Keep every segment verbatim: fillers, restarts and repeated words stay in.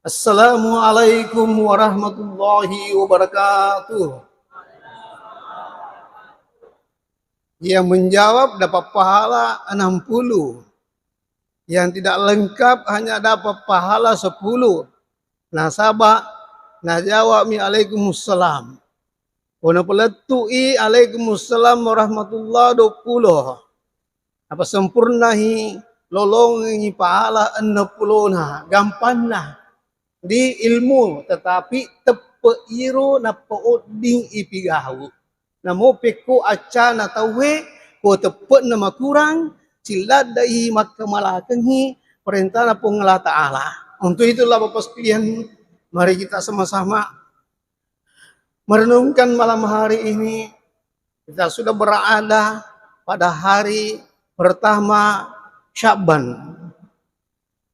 Assalamualaikum warahmatullahi wabarakatuh. Yang menjawab dapat pahala enam puluh. Yang tidak lengkap hanya dapat pahala sepuluh. Nasaba najawab mi alaikumussalam. Ko napalettu'i alaikumussalam warahmatullah dua puluh. Apa sempurnahi lolongengi pahala enneng pulona, gampanna di ilmu, tetapi teppe iro nappa odding ipigau. Namo pekko accana tauwe, ko teppe'na makurang, silladdai makkamalakengi perintana Puang Allah Ta'ala. Untuk itulah Bapak sekalian, mari kita sama-sama merenungkan malam hari ini. Kita sudah berada pada hari pertama Sya'ban.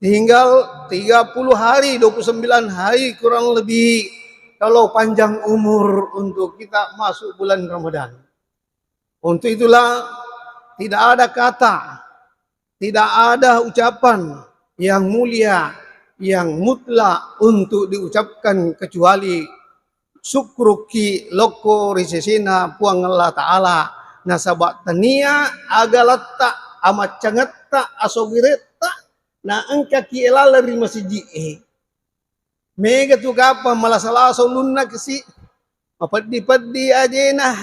Tinggal tiga puluh hari, dua puluh sembilan hari kurang lebih, kalau panjang umur, untuk kita masuk bulan Ramadan. Untuk itulah, tidak ada kata, tidak ada ucapan yang mulia, yang mutlak untuk diucapkan kecuali sukkuruki lokko ri sesena Puang Allah Ta'ala, nasaba tania agalatta, amaccangetta, asogiretta na engkaki laleng ri masiji'e. Mega tu kapang malasa-lasa ulunna kasi, mapeddi-peddi ajena,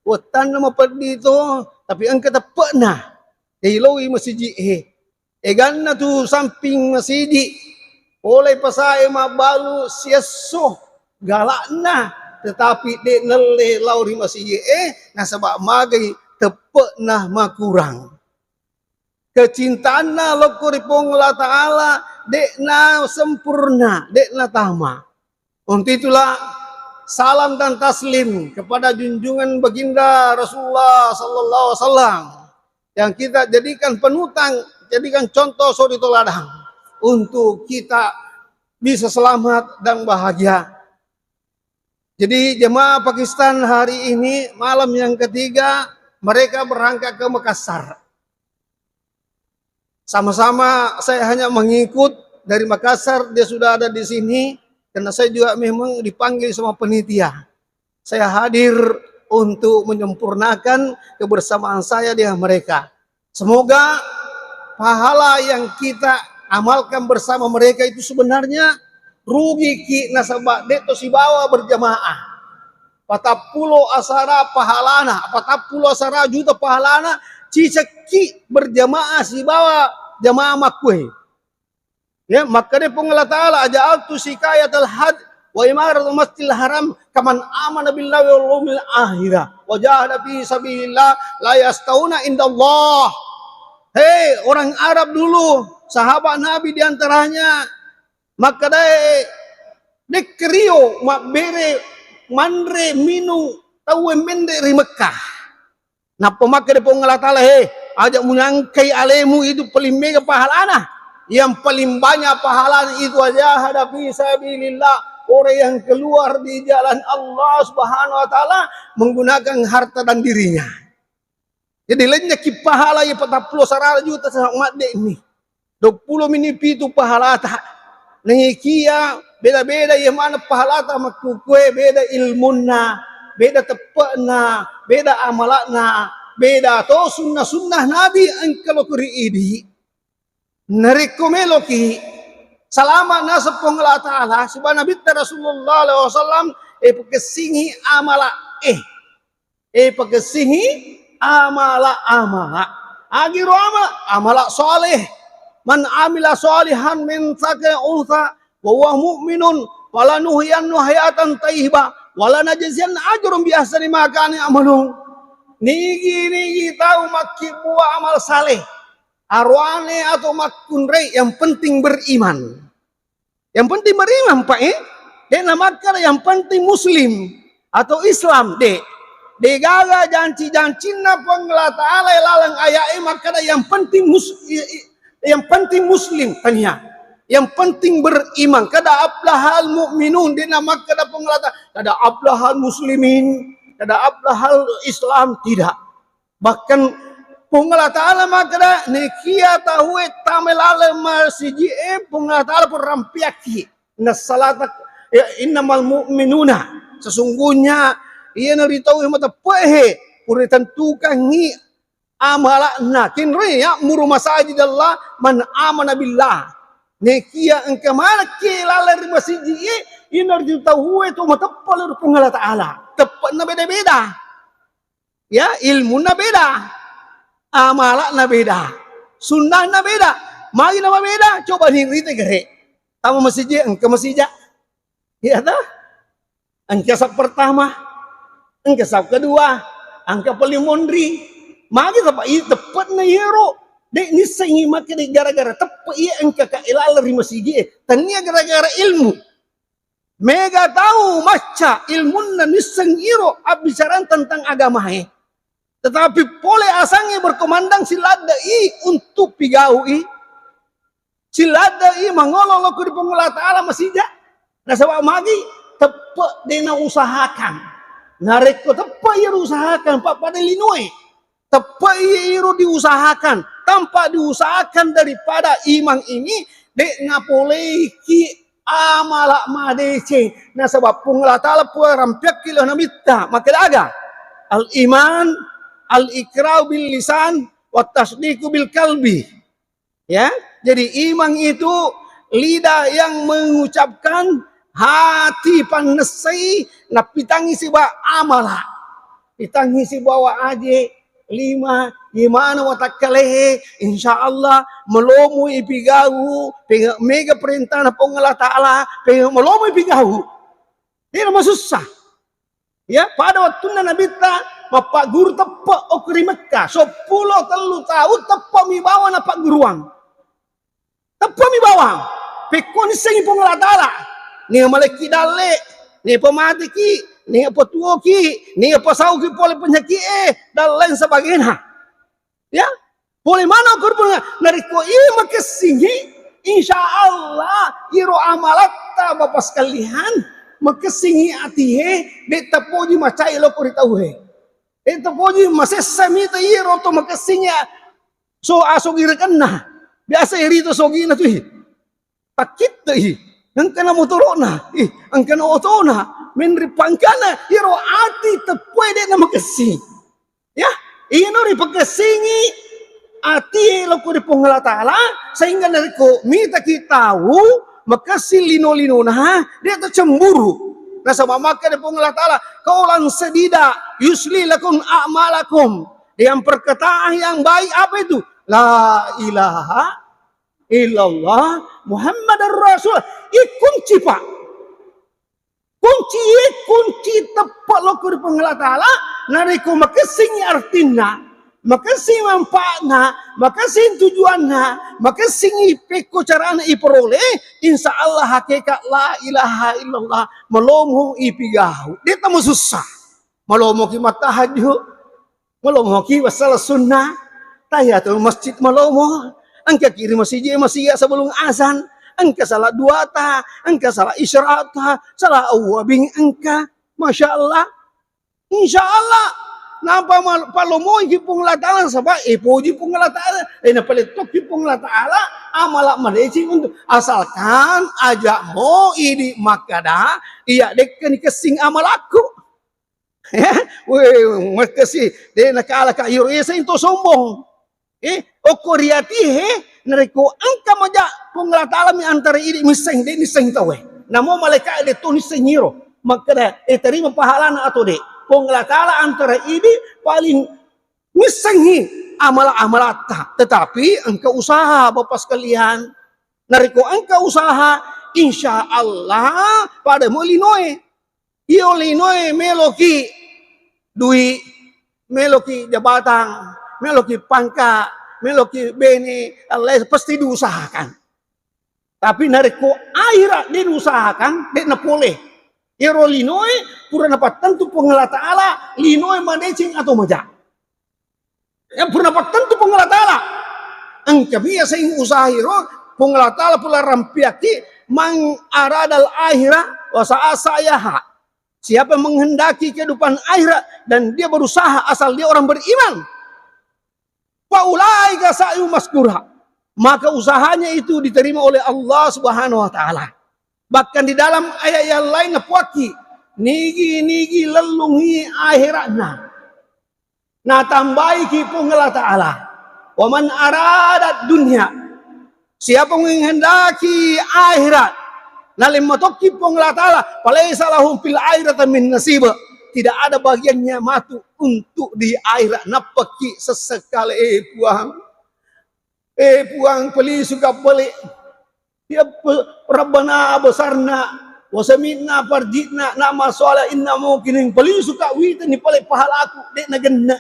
wettanna mapeddi to, tapi engka teppe'na. Jadi loi masiji'e. Eganna tu samping masiji, polai pasae mabbalu siesso galakna, tetapi de nelle lao ri masiji'e, nasaba magai teppe'na makurang. Kecintaanna lokko ri Puang Allah Ta'ala de'na sempurna, de'na tama. Untuk itulah, salam dan taslim kepada junjungan baginda Rasulullah sallallahu alaihi wasallam yang kita jadikan panutan, jadikan contoh suri teladan untuk kita bisa selamat dan bahagia. Jadi jemaah Pakistan hari ini malam yang ketiga mereka berangkat ke Makassar. Sama-sama saya hanya mengikut dari Makassar, dia sudah ada di sini, karena saya juga memang dipanggil sama penitia. Saya hadir untuk menyempurnakan kebersamaan saya dengan mereka. Semoga pahala yang kita amalkan bersama mereka itu sebenarnya rugi ki nasaba de to sibawa berjamaah. Patappulo asara pahalana, patappulo asara juta pahalana, cicekki berjamaah sibawa jamaah makkue. Ya, makkeda Puang Allah Ta'ala, "Aja'altu sikayatal haj wa imaratul masjidil haram kaman amana billahi wal yaumil akhirah wa jahada fi sabilillah la yastauna indallah." Hei, orang Arab dulu, sahabat Nabi diantaranya, makkedae, "Dekkerio mabbere manre minung tauwe menre ri Mekkah." Nappa makkeda Puang Allah Ta'ala, "He, aja munyangkai alemu itu paling mega pahalana. Yang paling banyak pahalana itu wajahada fi sabilillah, orang yang keluar di jalan Allah Subhanahu wa Ta'ala menggunakan harta dan dirinya." Jadi, lennyaki pahala iya patappulo sarara juta sa madde'ni. Duappulo mini pitu pahalata. Nengikia beda-beda iya maneng pahalata makkukue, beda ilmunna, beda teppe'na, beda amala'na, beda to sunnah-sunnah Nabi engka lokko ri idi. Narekko meloki salama naseng Puang Allah Ta'ala sibawa Nabitta Rasulullah sallallahu alaihi wasallam, e, pakessingi amala e. E, pakessingi amala-amala. Agiro amala, amala saleh. "Man amila salihan min dzakarin aw untha wa huwa mu'minun falanuhyiyannahu hayatan thayyibah wa lanajziyannahu ajrahum bi ahsani ma kanu ya'malun." Nigi-nigi tau makkibbua amal saleh, aroane atau makkunrai, yang penting beriman. Yang penting beriman, Pak, eh? De' namakkeda yang penting muslim atau Islam, de'. De'gaga janci-jancinna Puang Allah Ta'ala laleng ayat e makkeda yang penting mus-, i-, i-, yang penting muslim, tania. Yang penting beriman. Kada aflahal mu'minun, de' namakkeda Puang Allah Ta'ala, kada aflahal muslimin, kada aflahal Islam, tidak. Bahkan Puang Allah Ta'ala makkeda, nekia tauwe tama laleng masiji'e, Puang Allah Ta'ala pun rampiakki. Inna salata, ya, innamal mu'minuna, sesungguhnya iyanaritu tau mateppe'e, pura tentukangngi amala'na. Kinroi ya'muru masajidallah man amana billah. Nekia engka manekki laleng ri masiji'e, iyanaritu tauwe to mateppe lao ri Puang Allah Ta'ala. Teppe'na beda-beda. Ya, ilmunna beda. Amala'na beda. Sunnahna beda. Magi namabeda? Coba ni rita gare. Tama masiji, engka masija. Iya ta? Engka saf pertama, engka saf kedua, engka paling monri. Magi saba i teppe'na iyaro. De nissengi makkeda gara-gara teppe iya engka ka laleng ri masiji'e. Tania gara-gara ilmu. Mega tau macca ilmunna nisseng iro abbicarang tentang agamae. Tetapi pole asangnge berkumandang siladde'i untuk pigau'i, siladde'i mangolo lao ko ri Puang Allah Ta'ala masija. Nasaba magi? Teppe de nausahakan. Narekko teppe iya usahakan, pappada linoe. Teppe'i iro diusahakan. Tanpa diusahakan daripada imang ini, de napoleiki amala madeceng. Nasaba Puang Allah Ta'ala pura rampiakki lao nabitta. Makkeda aga? Al-iman, al-iqrau bil lisan, wa tasdiqu bil qalbi. Ya, jadi iman itu lidah yang mengucapkan, hati pannessai, napitangngi sibawa amala. Pitangngi sibawa aje, lima, imana watakkalehe, insya Allah, malomo ipigau, penge mega perintahna Puang Allah Ta'ala, penge malomo ipigau. Dena masussa. Ya, pada wettunna Nabitta mappagguru teppe okko ri Mekka, seppulo tellu taung teppe mi bawang nappagguruang. Teppe mi bawang. Pekko nissengi Puang Allah Ta'ala. Nia malekki dalle, nia pamateki, nia patuoki, nia pasauki pole penyakit e, dan lain sebagainya. Ya, pole maneng ko ri Puang, narekko iya makessingngi, insya Allah iro amalatta Bapak sekalian, makessingngi atie, de tapoji macai lao ko ri tauwe. De tapoji masessa mita iro to makessingngi so asogi rekenna. Biasa irito sogina tu i. Takkitte'i, engkana motoro'na, ih, engkana otona, menri pangkana, iyaro ati teppoe de'na makessing. Ya, iyano ripakessingi ati lao ko ri Puang Allah Ta'ala, sehingga narekko mitaki tau makessing lino-linona, de' to cemburu. Nasaba makkeda Puang Allah Ta'ala, qaulan sadida, yuslih lakum a'malakum. Dengan perkataan yang baik apa itu? La ilaha illallah Muhammadar Rasul. I kunci, Pak. Kunci, kunci teppe lao ko ri Puang Allah Ta'ala, narekko makessing artinna, makessing manfaatna, makessing tujuanna, makessing pekko carana iperoleh, insya Allah hakikat la ilaha illallah, malomo ipigau. De' tamo susah. Malomoki mattahajud, malomoki massala sunnah, tahiyatul masjid malomo, engkaki ri masiji, masija sebelum azan, engka salat duata, engka salat isyraqta, salat awwabin engka. Masya Allah. Insya Allah. Napa mal-, palomoiki Puang Allah Ta'ala, saba, eh, poji Puang Allah Ta'ala, eh, napalettokki Puang Allah Ta'ala, amala madeceng untuk, asalkan aja mo idi makkada, iya dekkani kessing amalakku. Ya, weh, makessing, de' nakalaka iyaro, eh, seng to sombong. Eh, okko ri ati, eh, narekko engka maja Puang Allah Ta'ala mi antara idi misseng, de' nisseng tauwe. Namo malaika de' to nisseng iro. Makkeda, eh, terima pahalana atau de'. Puang Allah Ta'ala antara idi paling missengi amala-amalatta. Tetapi engka usaha, Bapak sekalian. Narekko engka usaha, insya Allah pada mo linoe. Iyo linoe meloki dui, meloki jabatan, meloki pangka, meloki bene, Allah pasti diusahakan. Tapi narekko akhirat de' diusahakan, de' napole. Iyaro linoe pura napattentu Puang Allah Ta'ala, linoe madeceng atau maja. Yang pura napattentu Puang Allah Ta'ala. Engka biasa yang usaha iro, Puang Allah Ta'ala pura rampiaki, "Man aradal akhirah wa sa'a sa'yaha." Siapa yang menghendaki kehidupan akhirat dan dia berusaha asal dia orang beriman, "Faulaika sa'yu maskura." Maka usahanya itu diterima oleh Allah Subhanahu wa Ta'ala. Bahkan di dalam ayat yang lain napoakki, nigi-nigi lellungi akhiratna. Natambaiki Puang Allah Ta'ala, "Wa man aradat dunya," siapa yang menghendaki akhirat, nalemmatokki Puang Allah Ta'ala, "falaisa lahum fil akhirati min nasib," tidak ada bagiannya matu untuk di akhirat. Nappaki sessekale, eh Puang, eh Puang, pelisuka pale. Ya, pe-, Rabbana absarna wa sami'na farji'na na'mal shalih inna muqinun, pelisuka witani pale pahalaku, de' nagenna.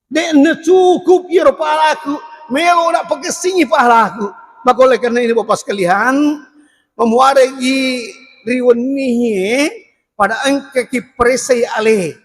De' nacukup iyaro pahalaku, melo na pakessingi pahalaku. Maka oleh karena ini Bapak sekalian, memuaregi riwennie pada engkaki peressai ale.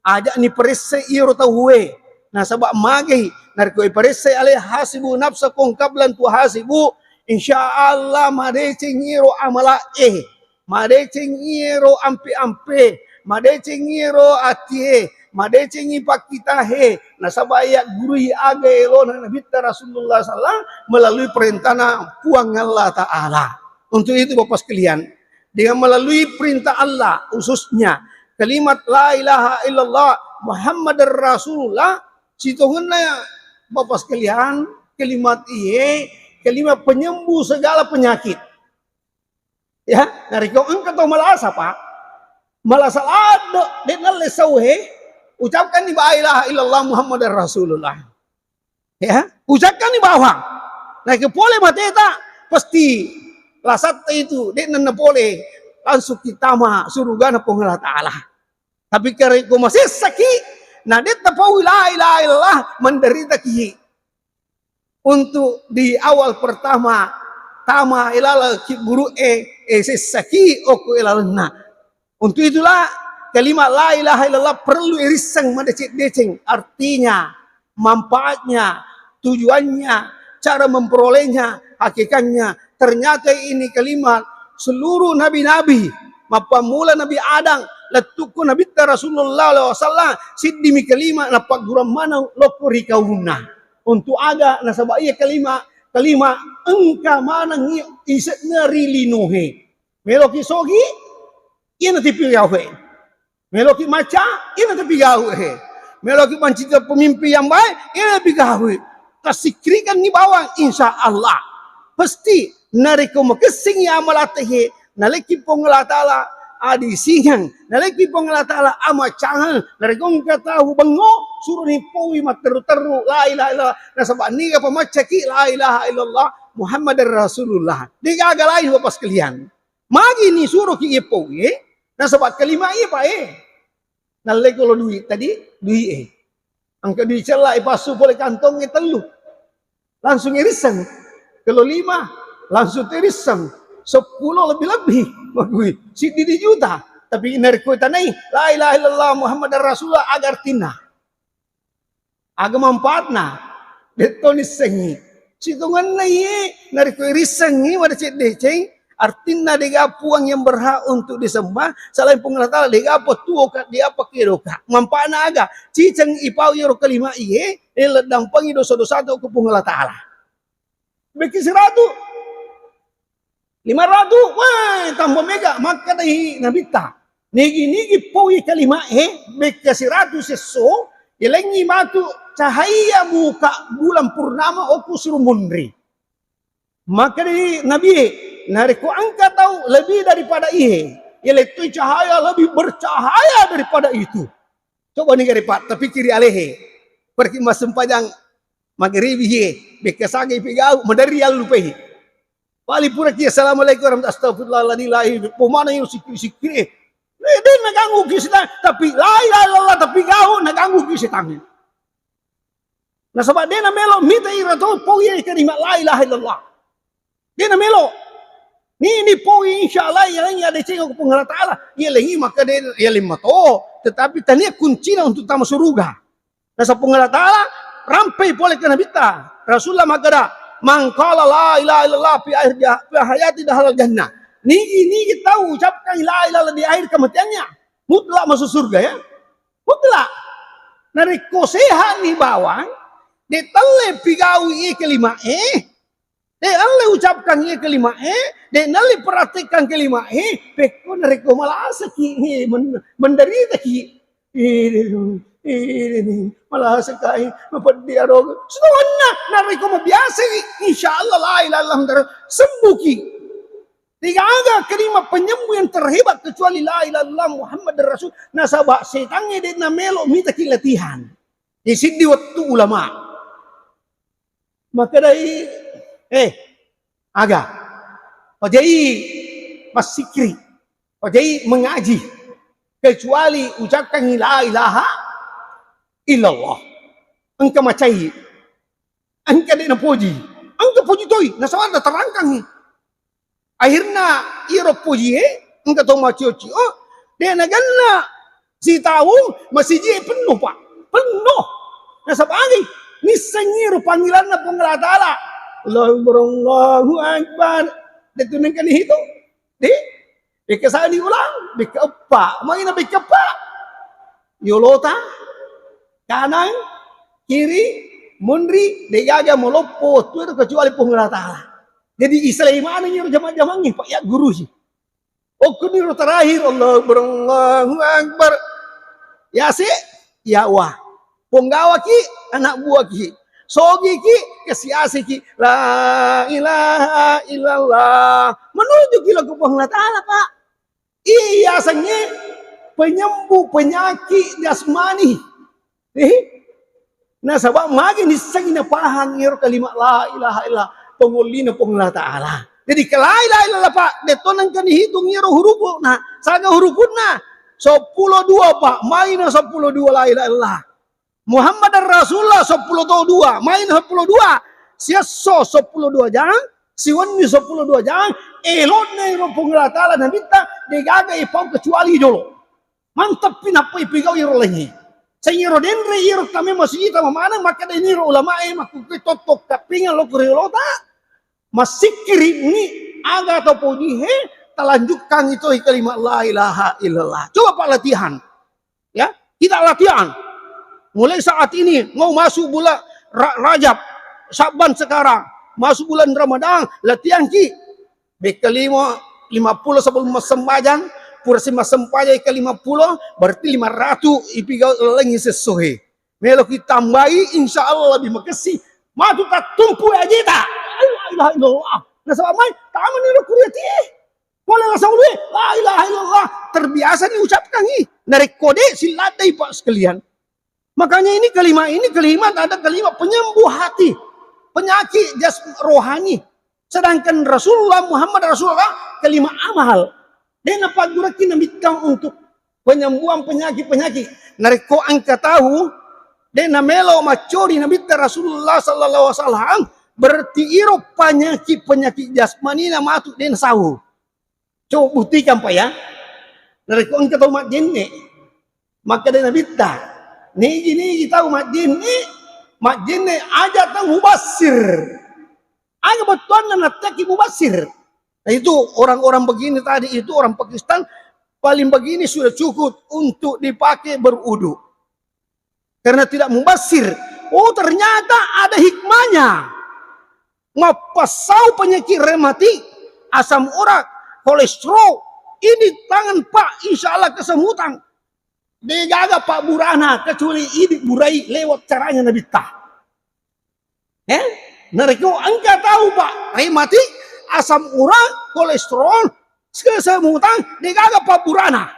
Aja'ni paressai iyaro tauwe, nasaba magai narekko iparessai ale, hasibu nafsakum qabla an tuhasibu, insya Allah madeceng iyaro amala'e, madeceng iyaro ampe-ampe, madeceng iyaro atie, madecengi pakkitahe, nasaba yaggurui aga elona Nabitta Rasulullah sallallahu melalui perintahna Puang Allah Ta'ala. Untuk itu Bapak sekalian, dengan melalui perintah Allah, khususnya kalimat la ilaha illallah Muhammadar Rasulullah, sitongenna Bapak sekalian, kalimat iye, kalimat penyembuh segala penyakit. Ya, narekko engka tau malasa, Pak, malasa ladde, de' nalle sauhe, ucapkanni la ilaha illallah Muhammadar Rasulullah. Ya, ucapkanni bawang. Narekko pole mateta, pasti lasatta itu, de' nanna pole, langsung kita ma surugana Puang Allah Ta'ala. Tapi karekko masessaki, na de' tapaui la ilaha illallah, menderitaki. Untuk di awal pertama tama ilaleng ki guru e, e sessaki okko ilalenna. Untuk itulah kalimat la ilaha illallah perlu irisseng madeceng-deceng artinya, manfaatnya, tujuannya, cara memperolehnya, hakikatnya. Ternyata ini kalimat seluruh nabi-nabi, mappammula Nabi Adam, lettukku Nabitta Rasulullah sallallahu alaihi wasallam, siddimi kalimat napaggurang maneng lokko ri kaunna. Untuk aga? Nasaba iya kalimat, kalimat engka maneng ise'na ri linoe. Meloki sogi, iyana tipi gauhe. Meloki macca, iyana tipi gauhe. Meloki mancita pemimpin yang baik, iyana tipi gauhe. Tasikrikanni bawang, insya Allah. Pasti narekko makessingi amalatehe, nalekki Puang Allah Ta'ala adisingeng, nalekki Puang Allah Ta'ala amaccangeng. Narekko engka tau bengngo, suroni powi matteru-teru la ilaha illallah. Nasaba niga pamaccaki la ilaha illallah Muhammadar Rasulullah. Degaga lain Bapak sekalian. Magi ni suroki iye powi, nasaba kalimat iye, Pak, e. Nalleko lo duit tadi, duit e. Engka duit cella ipassu pole kantong e tellu. Langsung irisseng. Kelo lima, langsung irisseng. Seppulo lebih-lebih. Magui. Siddi di juta. Tapi narekko tanai, la ilaha illallah Muhammadar Rasulullah, aga artinna? Aga manfaatna? Detto nissengi. Sitongenna iye, narekko irissengi madeceng-deceng, artinna dega puang yang berhak untuk disembah selain Puang Allah Ta'ala, dega apa tuo ka, dega apa kedo ka. Manfaatna aga? Ciceng ipau iyaro kalimat iye, eh, leddampengi dosa-dosa tau ke Puang Allah Ta'ala. Beki siratu. Lima ratu, weh, tambah mega, makkedai Nabitta. Nigi-nigi poi kalimat e, bekka siratu sesso, yalengngi matu cahaya muka bulan purnama okko suru munri. Makkedai Nabi e, narekko engka tau lebih daripada iye, yalettui cahaya lebih bercahaya daripada itu. Coba ni gare, Pak, tapikkiri alehe. Pergi massempajang mageribi ye, bekka sagai pegau, maderri allupai. Pali puraki, "Assalamualaikum warahmatullahi, astagfirullahaladzim, la ilaha illallah." Pomana yo sikiri-sikiri. Eh, de' naganggu ki setang, tapi la ilaha illallah, tapi gau naganggu ki setang. Nasaba de' namelo mita ira to pau ye kalimat la ilaha illallah. De' namelo. Ni, ni pau insya Allah yalengngi adeceng ko Puang Allah Ta'ala. Yalengngi maka de' yaleng mato, tetapi tania kuncina untuk tama suruga. Nasaba Puang Allah Ta'ala rampai pole ke Nabitta. Rasulullah makkeda, "Man qala la ilaha illallah fi akhir jah-, fi hayati dakhalal jannah." Nigi, nigi tau ucapkan la ilaha illallah di akhir kematiannya, mutlak masuk surga, ya. Mutlak. Narekko sehat ni bawang, de' telle pigau iye kalimat e, De' nalle ucapkan iye kalimat e, de' nalle praktekkan kalimat e, pekko narekko malasaki, men-, menderitaki. Ini, ini, malasaki, mapeddi aroga. Sebenarnya, narekko mabiasa, insya Allah la ilaha illallah, sembuhki. Degaga kalimat penyembuh yang terhebat kecuali la ilaha illallah Muhammad Rasul. Nasaba setangnge de' namelo mitaki latihan. Di siddi wettu ulama. Makkedai, eh, aga? Pajai massikri, pajai mengaji, kecuali ucapkan la ilaha illallah. Engka macai, engka de' napoji, engka poji toi, nasaba terangkangi. Akhirna iyaro pojie engka to macio-cio, de' nagenna sitaung masijie penno, Pak. Penno. Nasaba agi? Nissengngi ro panggilanna Puang Allah Ta'ala. Allahu Akbar, Allahu Akbar. De' tu nengka nihitu. De'. Bekka sani ulang, bekka eppa. Maina bekka eppa. Yolota, kanang, kiri, munri, degaga maloppo wettu itu kecuali Puang Allah Ta'ala. Jadi isalai manengngi ro jama-jamangnge, Pak, ya guru sih. Okkuniro terakhir, Allahu Akbar, Allahu Akbar. Yase, yawa. Ponggawaki, anak buahki. Sogiki, kasiasiki. La ilaha illallah. Menuju ki lao ke Puang Allah Ta'ala, Pak. Iya, yasengnge penyembuh penyakit jasmani. Eh? Nasaba magi nissengngi napahang iyaro kalimat la ilaha illa, tongollina Puang Allah Ta'ala. Jadi ke la ilaha illallah, Pak, de' to nengka nihitung iyaro hurufna, saga hurufunna. Seppulo dua, Pak, maina seppulo dua la ilaha illallah. Muhammadar Rasulullah seppulo to dua, maina seppulo dua. Siesso seppulo dua jang, siwenni seppulo dua jang, elokna iro Puang Allah Ta'ala nabitta, degaga ipau kecuali jolo. Mantappi nappa ipigau iro lengnge. Sengiro denre iro tame masijita mamaneng, maka deniro ulama e makkukue tottok kappinga lo kuriolota. Massikkiri ni aga to poji he, talanjukkan itu kalimat la ilaha illallah. Coba, Pak, latihan. Ya, kita latihan. Mulai saat ini mau masuk bulan Ra-, Rajab, Syaban sekarang, masuk bulan Ramadan, latihan ki. Bekka lima, lima puluh sebelum massembajang, pura si massembajang ke lima puluh, berarti lima ratus ipigau lengngi sessohe. Melo ki tambai, insya Allah lebih makessi. Matu tattumpu ajeta. La ilaha illallah. Nasaba mai, tamani lo kuriati. Pole la saulu, la ilaha illallah, terbiasa diucapkan, ih. Narekko de' siladdai, Pak, sekalian. Makanya ini kalimat, ini kalimat ada kalimat penyembuh hati, penyakit jas-, rohani. Sedangkan Rasulullah Muhammad Rasulullah kalimat amal. De' napaggurakki nabitta untuk penyembuhan penyakit-penyakit. Narekko engka tau de' namelo maccori nabitta Rasulullah sallallahu alaihi wasallam, berarti iro penyakit-penyakit jasmanina matu de' nasau. Coba buktikan, Pak, ya. Narekko engka tau majjenne, makkeda nabitta, nigi-nigi tau majjenne, majjenne aja tau mubassir. Aga bettuanna natteaki mubassir? Nah, itu orang-orang begini tadi itu orang Pakistan paling begini sudah cukup untuk dipakai berudu. Karena tidak mubassir. Oh, ternyata ada hikmahnya. Mappassau penyakit rematik, asam urat, kolesterol. Ini tangan, Pak, insya Allah kesemutan. Degaga pabburana kecuali idi burai lewat caranya nabitta. Eh? Narekko engka tau, Pak, rematik, asam urat, kolesterol, kesemutan, degaga pabburana.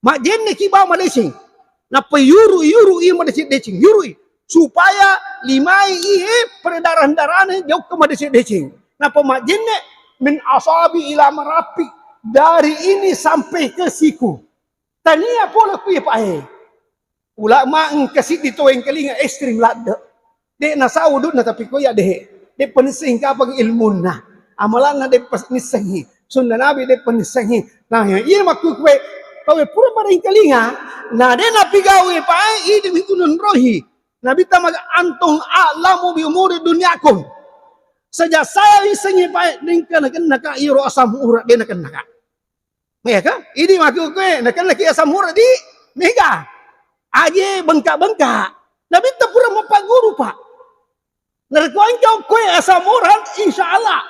Majjenneki bawang madeceng. Nappa yuru-yuru iya madeceng-deceng, yurui. Supaya limai iye peredaran darahnya jauh ke madeceng-deceng. Nappa majjenne min asabi ila marapi. Dari ini sampai ke siku. Tania pole ku iye, Pak, eh. Ulama engka siddi to engkalinga ekstrim ladde. De' nasau du'na tapi ko iya de'. De' panisseng kapang ilmunna. Amalanna de' pas-, nissengngi. Sunna Nabi de' panissengngi. Nah, iya, iya makkukue, tau e pura pada engkalinga, na de' napigaue pae, idi mitu nonrohi. Nabitta maga, "Antum a'lamu bi umuri dunyakum." Sejak saya issengngi pae, de' engka nakennaka iro asam urat, de' nakennaka. Iya ka? Idi makkukue, nakennaki asam urat di mega. Aje bengkak-bengkak. Nabitta pura mappaguru, Pak. Narekko engka okkoe asam urat, insya Allah.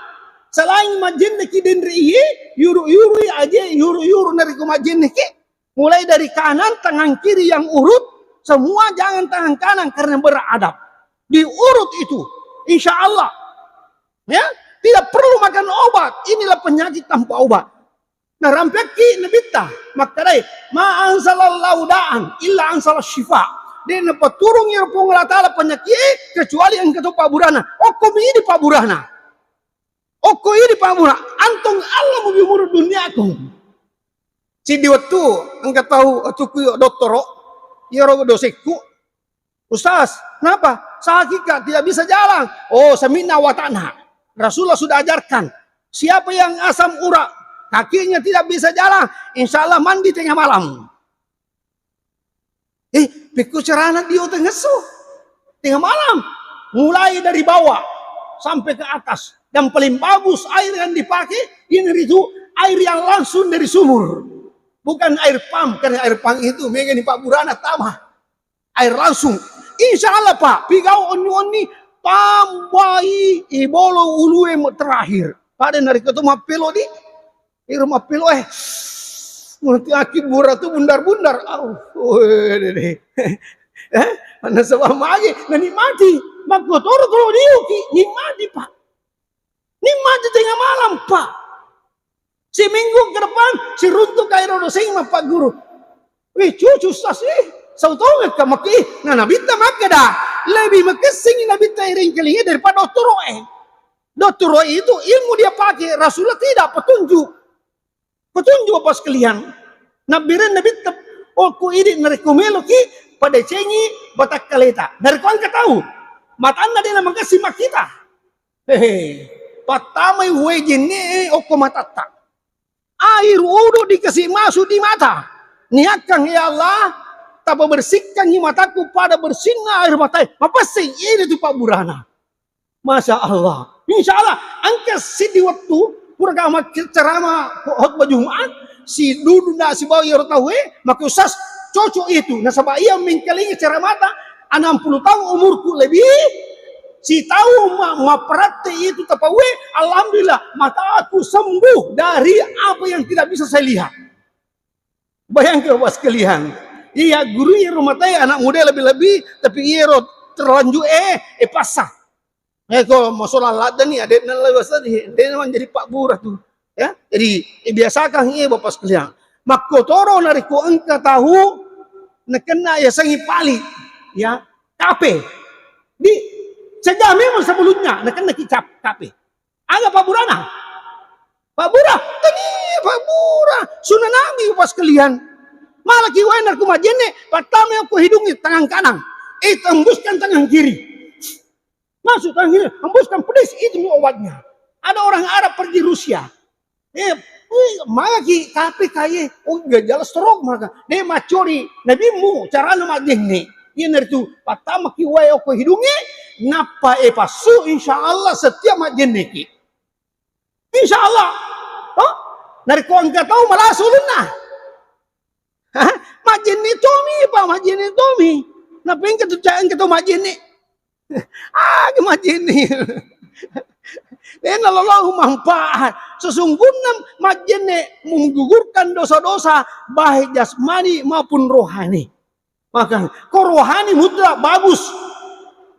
Selain majjenneki denre iye, yuru-yuru aje, yuru-yuru narekko majjenneki, mulai dari kanan, tangan kiri yang urut, semua jangan tangan kanan karena beradab. Diurut itu, insya Allah. Ya, tidak perlu makan obat. Inilah penyakit tanpa obat. Narampekki Nabitta, makkedai, "Ma anzalallahu da'an illa anzala syifa." De' napaturung iyaro Puang Allah Ta'ala panyakkie kecuali engka to pabburana. Okko mi idi pabburana. Okko idi pabbura. Antum Allah mubi umur duniakum. Siddi wettu engka tau atukku dottoro, iyaro dosekku, "Ustaz, kenapa? Sakit, Kak, tidak bisa jalan." Oh, sami'na wa ata'na. Rasulullah sudah ajarkan. Siapa yang asam urat, kakinya tidak bisa jalan, insya Allah mandi tengah malam. Eh, pekko carana dio tengesso? Tengah malam. Mulai dari bawah sampai ke atas. Dan paling bagus air yang dipakai, ini itu air yang langsung dari sumur. Bukan air pam, karena air pam itu mega ni pabburana tama. Air langsung. Insya Allah, Pak, pigau onni-onni, tambai ibolo ulue mo terakhir. Pada narekko to mappelo di, iro mappelo, eh, nanti aki bura tu bundar-bundar. Au, oh, eh, deh, deh. Eh, nasaba magi, nanikmati. Makkotoro kalau diuki, nikmati, Pak. Nikmati tengah malam, Pak. Seminggu ke depan, siruntuk air doseng, Pak Guru. Wih, cucu, Ustaz, eh. Sautongekka maki, nah, Nabitta makkeda, lebih makessing Nabitta iring kelingi daripada dottoroe. Dottoroe itu ilmu dia pakai, Rasulullah tidak, petunjuk. Petunjuk, Bapak sekalian. Nabbireng Nabitta, okko idi narekko meloki padecengi batakkaleta. Narekko engka tau, matanna dena makessing makkita. Hehe. Pattamai wae jenne okko matatta. Air wudu dikasih masuk di mata. Niakkang, ya Allah, tapabersihkangngi mataku pada bersihna air matae. Mapessing, ini tu pabburana. Masya Allah. Insya Allah, engka siddi wettu, pura kama ceramah khotbah Jumat, si Dudu na sibawa iyaro tauwe, maka Ustaz, cocok itu. Nasaba iya mengkalingi ceramata, enam puluh tahun umurku lebih, si tahu ma-, maperatte itu tapawe, alhamdulillah, mataku sembuh dari apa yang tidak bisa saya lihat. Bayangkan, Bapak sekalian, iya guru iyaro matae anak muda lebih-lebih, tapi iyaro terlanjur, eh, eh, pasah. Eh, ko masola ladde ni, ade'na lewat tadi, ade'na manjadi pabbura tu. Ya, jadi, eh, biasakan, eh, Bapak sekalian. Makkotoro narekko engka tahu, nakenna yasengnge pali, ya, kape. Di, cegah memang sebelumnya, nakenna kicap, kape. Aga pabburana? Pabbura, tania pabbura. Sunnah Nabi, Bapak sekalian. Malaki wae narekko majjenne, pattamai okko hidungnge tangan kanan. Eh, tembuskan tangan kiri. Masuk tangan kiri, hembuskan pedis, itu obatnya. Ada orang Arab pergi Rusia. Eh, eh, magaki, tapi kaye, oh, gejala stroke maka. De' maccori, Nabimu, carana majjenne. Iyanaritu, pattamaki wae okko hidungnge, nappa, eh, passu, insya Allah setiap majjenneki. Insya Allah. Oh? Narekko engka tau malasa ulunna. Hah? Majjenne tomi, Pak, majjenne tomi. Nappa engka tu, engka tau majjenne. Ah, majjenne. Dena lolau manfaat. Sesungguhnya majjenne menggugurkan dosa-dosa baik jasmani maupun rohani. Maka, ko rohani mutlak bagus.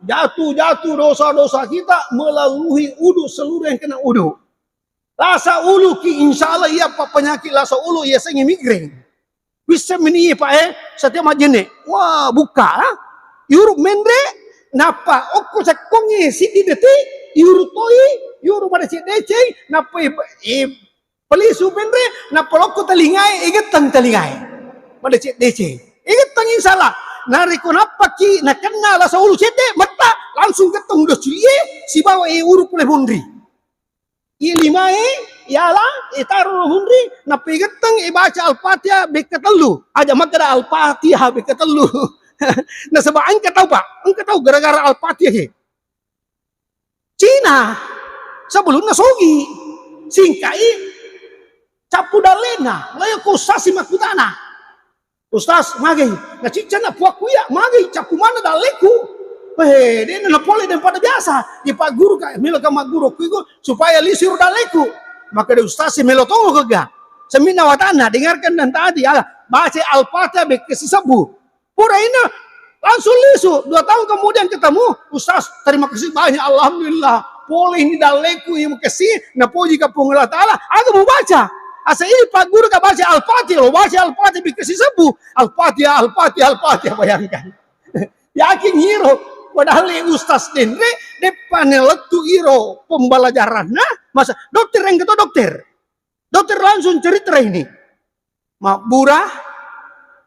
Jatuh-jatuh dosa-dosa kita melalui udu seluruh yang kena udu. Lasa uluki, insya Allah iya pa-, penyakit lasa ulu iya sengi migrain. Wisseng meni, Pak, eh, setiap majjenne. Wah, buka, ah. Yuru menre, nappa okko cekkongi siddi detik, yuru toi, yuru madeceng-deceng, nappa i-, i-, pelisu penre, nappa lokko telingae, igetteng telingae. Madeceng-deceng. Igetteng, insya Allah. Narekko nappaki nakenna lasa ulu cedde, metta, langsung getteng udah culie, sibawa e uru pole munri. I limae, iala, itaro munri, nappa igetteng, ibaca Al-Fatihah bekka tellu. Aja makkeda Al-Fatihah bekka tellu. Nasaba engka tau, Pak, engka tau gara-gara Al-Fatihah ke. Cina, sebelumna sogi, singkai, cappu dallena, layo ko sasi makkutana. Ustaz, magai, nacicca na puakku iya, magai, cappu mana dalleku? Eh, de' na pole dan pada biasa. Di Pak Guru ka, melo ka magguru ku iku supaya lisu ro dalleku. Maka de' ustaz si melo tongo kega. Seminna watanna, dengarkan dan taati. Ala, baca Al-Fatihah bekke sisebbu. Pura ina langsung lisu. Dua tahun kemudian ketemu, "Ustaz, terima kasih banyak, alhamdulillah. Pole ini dalleku yang kesi, napoji ka Puang Allah Ta'ala." Aku mau baca. Asa ini Pak Guru ka baca Al-Fatihah, lo baca Al-Fatihah bekke sisebbu. Al-Fatihah, Al-Fatihah, Al-Fatihah, bayangkan. Yakin iro, padahal ustaz denre, deppa ne lettu iro pembelajaranna, masa dokter yang ketua dokter. Dokter langsung cerita ini. Mabbura,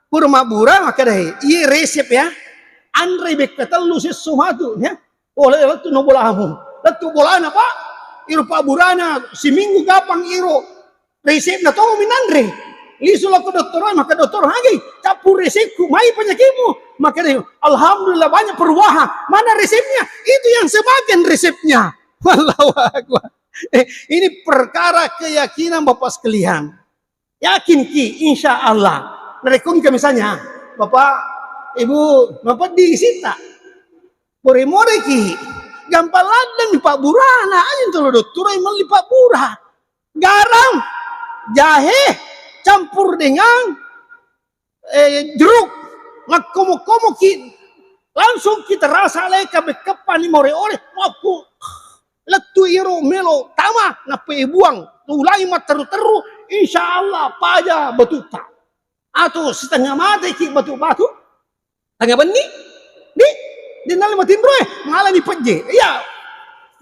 pura mabbura, maka deh, iya resep ya. Anre bekka tellu sesso matu ya. Oh, lettu no bolamu. Lettu bolana, Pak. Iro pabburana siminggu kapang iro. Resepna to minanre. Lisu lako dokter, maka dokter, "Hagi, cappur resepku, mai penyakitmu." Maka dia, "Alhamdulillah, banyak perubahan. Mana resepnya?" Itu yang semakin resepnya. Allahu Akbar. Eh, ini perkara keyakinan, Bapak sekalian. Yakin ki, insya Allah. Narekko engka misalnya, Bapak, Ibu, mapeddi sita. More-more ki. Gampang ladde mi pabburana, aja tolo dokter melli pabbura. Garam, jahe, campur dengan, eh, jeruk. Makkomo-komo ki, langsung kita rasa leka bekkeppa ni more-ore, makku lettu iro melo tama, nappa ibuang, tulai matteru-teru, insya Allah paja batutta. Atau setengah mate ki batu-batu, tengah benni, di, di nalai matinro, eh, malah ni pejje. Iya,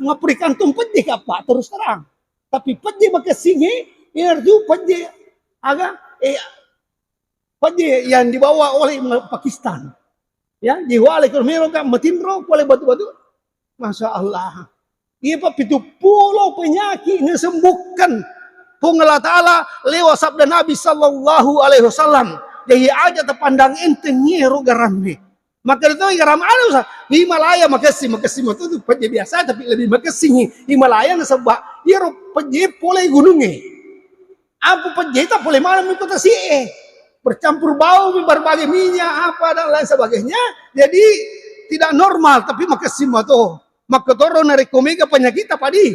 ngapuri kantung pejje ka, Pak, terus terang. Tapi pejje makessingi, iya tu pejje aga, eh, pejje yang dibawa oleh Pakistan. Ya, diwale ke mero ka matinro, pole batu-batu. Masya Allah. Iya, Pak, pitu pulo penyakit nasembuhkan Puang Allah Ta'ala lewat sabda Nabi sallallahu alaihi wasallam. Jadi aja tapandang enteng iyaro garamme. Maka itu garam anu sa, Himalaya makessing, makessing itu, itu pejje biasa tapi lebih makessing Himalaya nasaba iyaro pejje pole gunungnge. Apa pejjeta pole maneng mi kota sie. Bercampur bau mi berbagai minyak apa dan lain sebagainya. Jadi tidak normal tapi makessing mato. Makkotoro narekko mega penyakit apa di?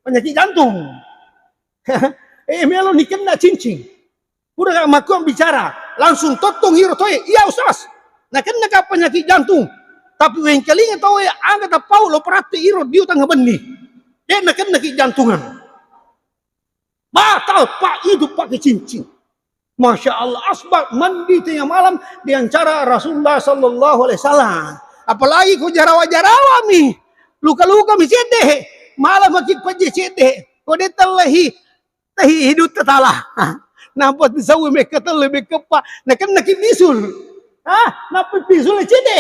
Penyakit jantung. Eh, melo ni kena cincin. Pura makkuang bicara, langsung tottong iro toe, "Iya, Ustaz, nakenna ka penyakit jantung." Tapi wengkalinga toe, aga tapau lo peratte iro dio tengah benni. De nakenna ki jantungan. Batal, Pak, itu pakai cincin. Masya Allah, asbab mandi tengah malam dengan cara Rasulullah sallallahu alaihi wasallam. Apalagi ko jarawa-jarawa mi, luka-luka mi cedde, malam maki pejje cedde, ko de tellehi, tehi hidup tetala. Nampa tisau mekka telle mekka pa, nakenna ki bisul. Ah, nampa bisul cedde.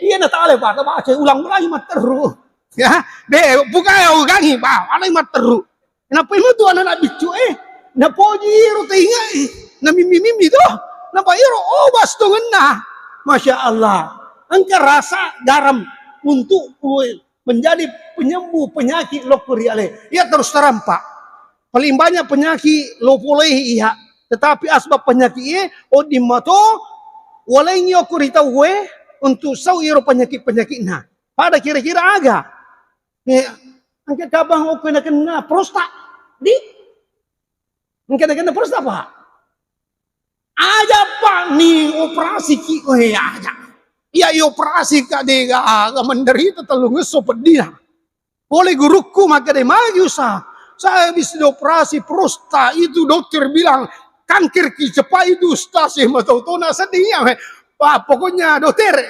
Iya natale, Pak, baca ulang-ulangi matteru. Ya, de, buka ya ugangi, Pak, alai matteru. Nappa imutu anak-anak biccu, eh, napoji iro taingai, namimmi-mimmi to, nappa iro obas tongenna. Masya Allah, engka rasa garam untuk menjadi penyembuh penyakit lokko ri ale. Iya terus terang, Pak. Paling banyak penyakit lo polei iya, tetapi asbab penyakit eh, odding mato, walengi okko ri tauwe untuk sau iro penyakit-penyakitna. Pada kira-kira aga. Eh, engka kapang okko nakenna prosta. Di? Engka nakenna prosta, Pak? Aja, Pak, ni operasi ki, eh, aja. Iya, i operasi ka de ga, ga menderita tellungesso peddina. Pole gurukku makkeda, "Magi usaha? Saya habis dioperasi prosta, itu dokter bilang kanker ki, cepat itu ustaz." Eh, matau-tau na sedih ya. Wah, pokoknya dokter,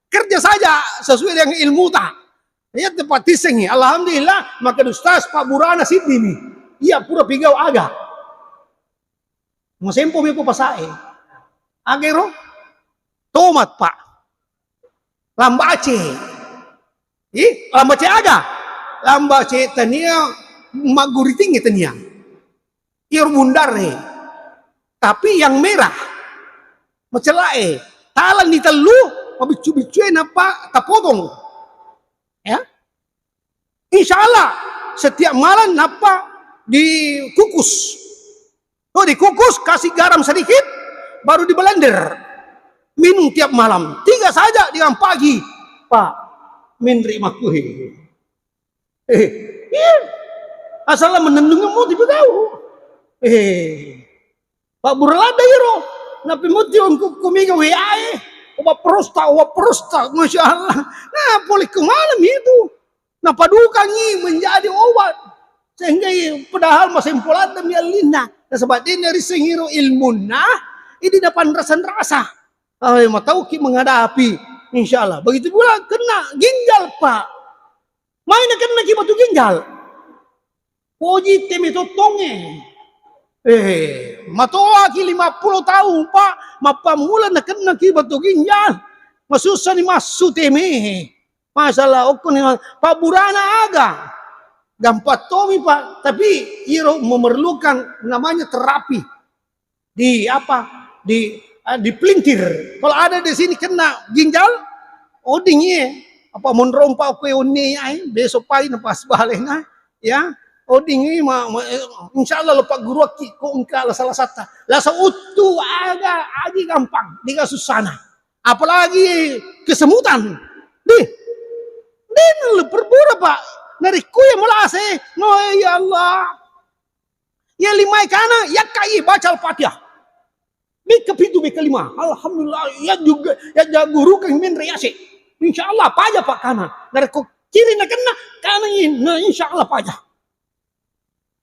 kerja saja sesuai dengan ilmu ta. Iya, tepat tisengi. Alhamdulillah, maka ustaz Pak Burana siddi mi. Iya, pura pigau aga. Masempo mi ko pasae. Aga ero? Tomat, Pak. Lambace. Ih, lambace aga? Lambace tania magguriting tania. Iro bundare. Tapi yang merah. Macelae. Talang di tellu, mabiccu-biccue nappa tapotong. Ya. Insya Allah, setiap malam nappa dikukus. Oh, dikukus, kasih garam sedikit, baru di blender. Minum tiap malam. Tiga saja dengan pagi. Pak, menre makkuhe. Eh, iya. Asal menennungmu tiba tahu. Eh, Pak Burlada iro. Napi muti ongkukku mega W A e. Obat prosta, obat prosta, masya Allah. Nah, pole ke malam itu. Napadukangi menjadi obat. Sehingga i-, padahal masempolada mi allinna. Nasaba de narisseng iro ilmunna, idi napanrasa-rasa. Ai, matauki menghadapi, insya Allah. Begitu pula kena ginjal, Pak. Mai nakennaki batu ginjal. Poji teme tottongnge. Eh, matoaki lima puluh tahun, Pak, mappammula nakennaki batu ginjal. Masussani massu teme. Masalah okkoni, pabburana aga? Gampang tomi, Pak, tapi iro memerlukan namanya terapi. Di apa? Di, eh, dipelintir. Kalau ada di sini kena ginjal, odingi, apa monrompa ko onni ai, besok pagi na pas balena, ya. Odingi ma, ma, eh, insya Allah lo pagguruakki ko engka la salah satu. Lasa uttu aga, agi gampang, diga susana. Apalagi kesemutan. Di, di perpura, Pak. Narekko ya melase, no, ya Allah. Ya lima kana, yakkai baca Al-Fatihah. Beka pitu, beka lima. Alhamdulillah, ya juga, ya jagurukan menre yase. Insya Allah paja, Pak, kana. Narekko kiri na kena, kana ini, nah, insya Allah paja.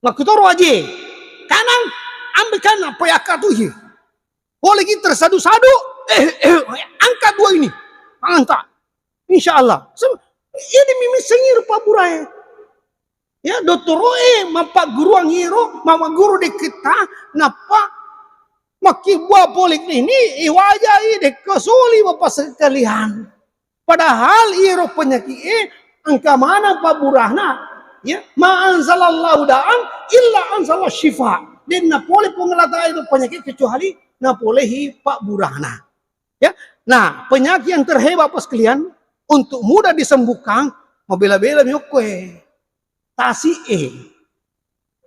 Makkutoro aje. Kanang, ambil kana, apa yakka tuji. Boleh kita sadu-sadu, eh, eh, angkat dua ini. Angkat. Insya Allah. So, ini mimi sengir Pak Burai. Ya, dottoroe mappagguruang iro, mammaguru de kita, nappa makkibua polik ini, iwajai de kesoli Bapak sekalian. Padahal iro penyakit e engka mana pabburana, ya, ma anzalallahu da'an illa anzala syifa. Den napole Puang Allah Ta'ala itu penyakit kecuali napolehi pabburana. Ya. Nah, penyakit yang terhebat, Bapak sekalian, untuk mudah disembuhkan, mabela-bela mi okko e. Tasi e.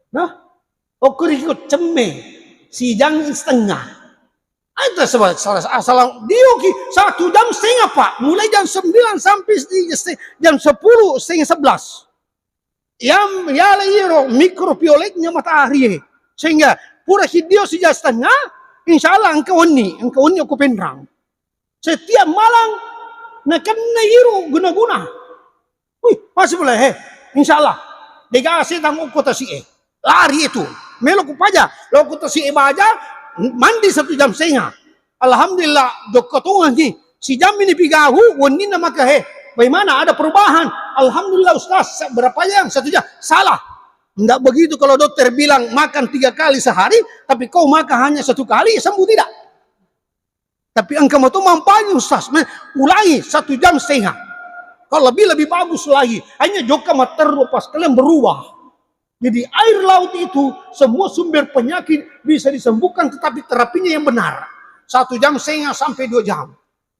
Nah, okko riko cemme, sijang setengah. Ada sebab salah, salah, dioki satu jam setengah, Pak. Mulai jam sembilan sampai se-, se-, jam sepuluh, setengah sebelas. Yang yala iro mikrovioleknya matahari e. Sehingga pura hiddio sijang setengah, insya Allah engka wenni, engka wenni okko penrang. Setiap malam nakenna iro guna-guna. Wih, masih boleh, he. Insya Allah. Dega setang okko tasi e. Lari itu. Melo ku paja. Lo ku tasi e baja, mandi satu jam setengah. Alhamdulillah, jokka tongangi. Si jam ini pigahu, wenninna maka, he. Bagaimana? Ada perubahan. Alhamdulillah, Ustaz. Berapa jam? Satu jam. Salah. Nggak begitu kalau dokter bilang makan tiga kali sehari, tapi kau makan hanya satu kali, sembuh tidak? Tapi engka mato manfaatnya, Ustaz. Me-, ulangi satu jam setengah. Kalau lebih, lebih bagus lagi. Hanya jokka matteru pas kalian berubah. Jadi air laut itu semua sumber penyakit bisa disembuhkan, tetapi terapinya yang benar. Satu jam setengah sampai dua jam.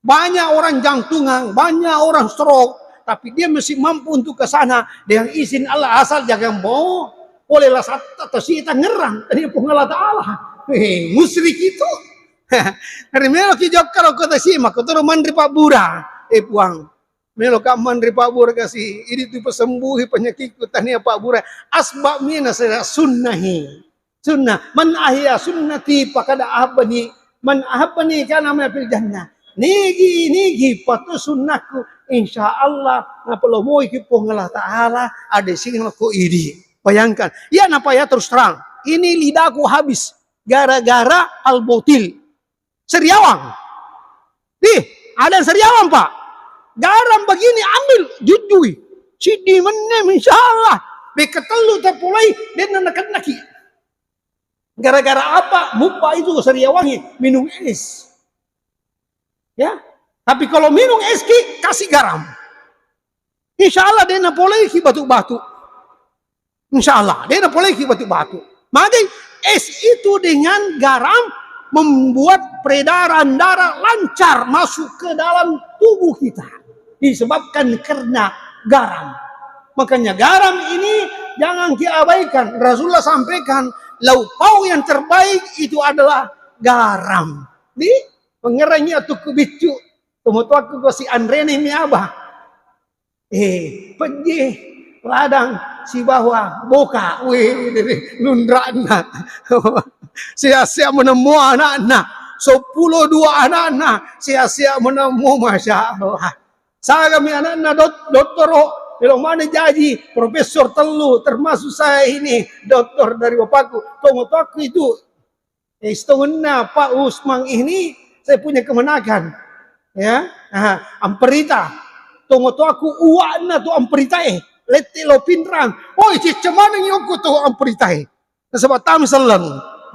Banyak orang jantungan, banyak orang stroke, tapi dia masih mampu untuk ke sana dengan izin Allah, asal jangan mau oleh lah satu atau si Tangerang dari Puang Allah Ta'ala. Eh, musrik itu. Hari melo ki jokka lo kota si, maka turu manri Pak Bura. Eh, Puang, melo ka manri Pak Bura kasi, ini tu pesembuhi penyakitku, tania Pak Bura. Asbab mina saya sunnahi. Sunnah. Man ahya sunnati faqad ahabbani. Man ahabbani kana ma fil jannah. Nigi, nigi patu sunnahku, insya Allah napalomoi ki Puang Allah Ta'ala, ada sing ko idi. Bayangkan. Ya, napa ya, terus terang. Ini lidahku habis gara-gara Al-Botil. Seriawang. Ih, ada yang Seriawang, Pak. Garam begini, ambil, jujui. Sidi menem, insya Allah. Beka tellu terpulai, dan nakennaki. Gara-gara apa? Mupa itu Seriawangi, minum es. Ya. Tapi kalau minum es ki, kasih garam. Insya Allah, dia napolei ki batu-batu. Insya Allah, dia napolei ki batu-batu. Magai es itu dengan garam membuat peredaran darah lancar masuk ke dalam tubuh kita. Disebabkan karena garam. Makanya garam ini jangan diabaikan. Rasulullah sampaikan, lauk pauk yang terbaik itu adalah garam. Di pengerangi atau kubiccu. Tomatoakku ko si anrene mi aba. Eh, pejje ladang sibawa boka. Wih, lunra'na. Sia-sia menemmo anakna. Seppulo dua anakna. Sia-sia menemmo, Masya Allah. Sagami anakna dot-, dottoro, melo maneng jaji, profesor tellu, termasuk saya ini, doktor dari bapakku. Tongotoakku itu, eh, sitongenna Pak Usman ini, saya punya kemenakan. Ya, ah, amperita. Tongotoakku uwa'na tu amperitae. Lette lo Pinrang. Oi, cicca manengi okko to amperitae. Nasaba tami selleng.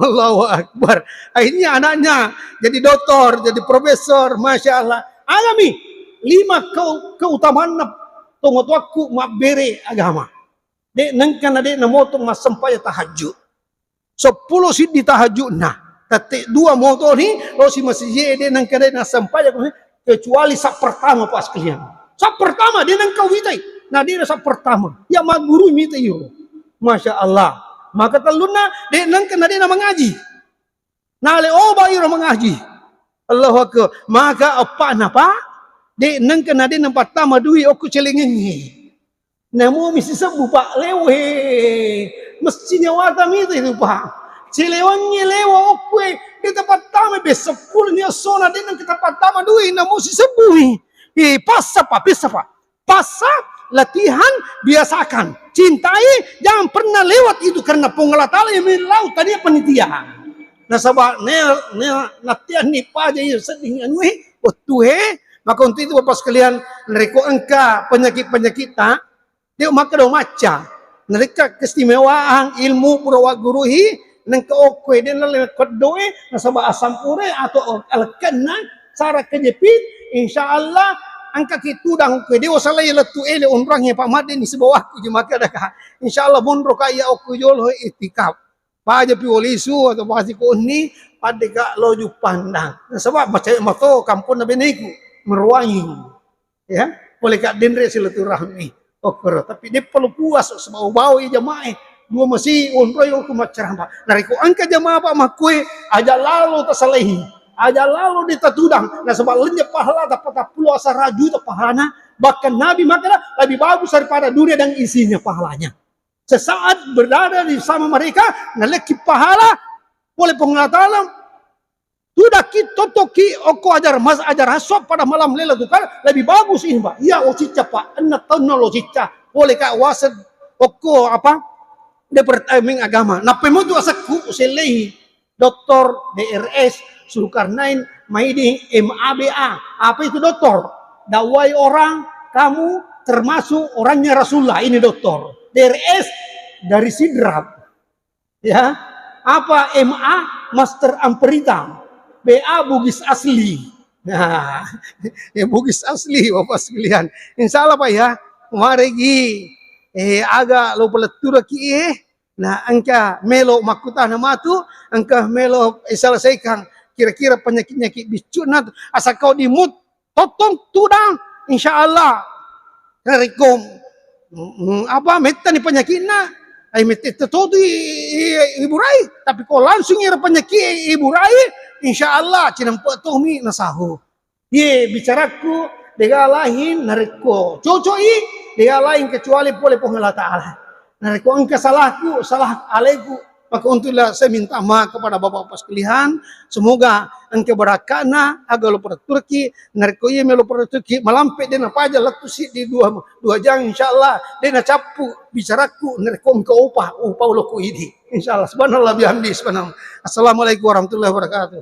Allahu Akbar. Akhirnya anaknya jadi doktor, jadi profesor, Masya Allah. Agami, lima keu-, keutamanna tongotoakku mabbere agama. De' nengka na de' namoto massempajang tahajud. Seppulo siddi tahajudna. Tette dua motoni, lo si masjid de' nengka de' nassempajang, kecuali sa pertama, Pak sekalian. Sa pertama, de' nengka witai. Na de' na sa pertama. Ya magguru mitai iro. Masya Allah. Maka tellunna, de' nengka na de' na mangaji. Nale oba iro mangaji. Allahu Akbar. Maka eppa'na, Pak, de' nengka na de' napattama dui okko celengengnge. Namo mi sisebbu, Pak, lewe. Messi nyawata mita itu, Pak. Celewangnge lewa okkoe, de' tapattama, be seppulo ni essona de' nengka tapattama dui, namo sisebbu mi. Eh, passa, Pak, pessa, Pak. Passa, latihan, biasakan. Cintai, jangan pernah lewat itu karena Puang Allah Taala yang menilai, tania panitia. Nasaba ne, ne, nattianni paja iya sedding anue, wettue, maka untuk itu Bapak sekalian, narekko engka penyakit-penyakit ta, de' makkeda macca. Narekko keistimewaan ilmu pura wagguruhi, nengka okkoe de' nalle keddoe, nasaba asam ure atau alekkenna, sarang kejepit, insya Allah engka ki tudang okkoe de' wasalai lettu ele onrang ya Pak Made ni sibawaku je makkeda ka. Insya Allah monro ka iya okkoe jolo itikaf. Paja pi walisu atau pasi konni, paddeka lo Juppandang. Nasaba macawe mato kamponna beneku, meruanging. Ya, pole ka denre silaturahmi. Okkoro, tapi deppa lo puas sebab bau i jamae. Dua masi onroi okko maccarama. Narekko engka jamaah Pak makkue, aja lalo tasalehi. Aja lalo de' tatudang. Nasaba lennye pahala tappa tappulo asara juta pahalana. Bahkan Nabi makkeda lebih bagus daripada dunia dan isinya pahalanya. Sesaat berada di sama mereka, nalekki pahala, pole Puang Allah Taala, tudakki, totokki, okko ajar mas-, ajar hasso pada malam Lailatul Qadar, lebih bagus ini, Pak. Iya, oh, cicca, Pak. Enna taunna lo cicca. Pole ka wased, okko apa? Departemen Agama. Nappa motu asekku, sellehi. Doktor D R S Zulkarnain Maidi M A B A. Apa itu doktor? Dakwai orang, kamu termasuk orangnya Rasulullah. Ini doktor. D R S dari Sidrap. Ya. Apa M A? Master Amperita. B A Bugis asli. Nah, ya Bugis asli Bapak sekalian. Insya Allah Pak ya. Maregi, eh, aga lo peletturaki, eh. Nah, engka melo makkutana matu, engka melo selesaikan kira-kira penyakit-penyakit biccu'na, asal kau dimut, totong, tudang, insya Allah. Narekko, mm, apa, mettani penyakitna, ai mette totu i-, i-, iburai. Tapi kau langsung ira penyakit iburai, insya Allah, cinampe tomi nasahu. Ye, bicarakku, dega lain narekko cocoi, dega lain kecuali pole Puang Allah Ta'ala. Narekko engka salahku, salah alaiku, maka untuklah saya minta maaf kepada bapak-bapak sekalian. Semoga engka barakatna, aga lo peratturki, narekko iya melo peratturki, malampe dena paja lettu siddi dua, dua jang, insya Allah, dena cappu bicarakku, narekko engka opa, opa ulokku idi. Insya Allah, subhanallah bihamdi, subhanallah. Assalamualaikum warahmatullahi wabarakatuh.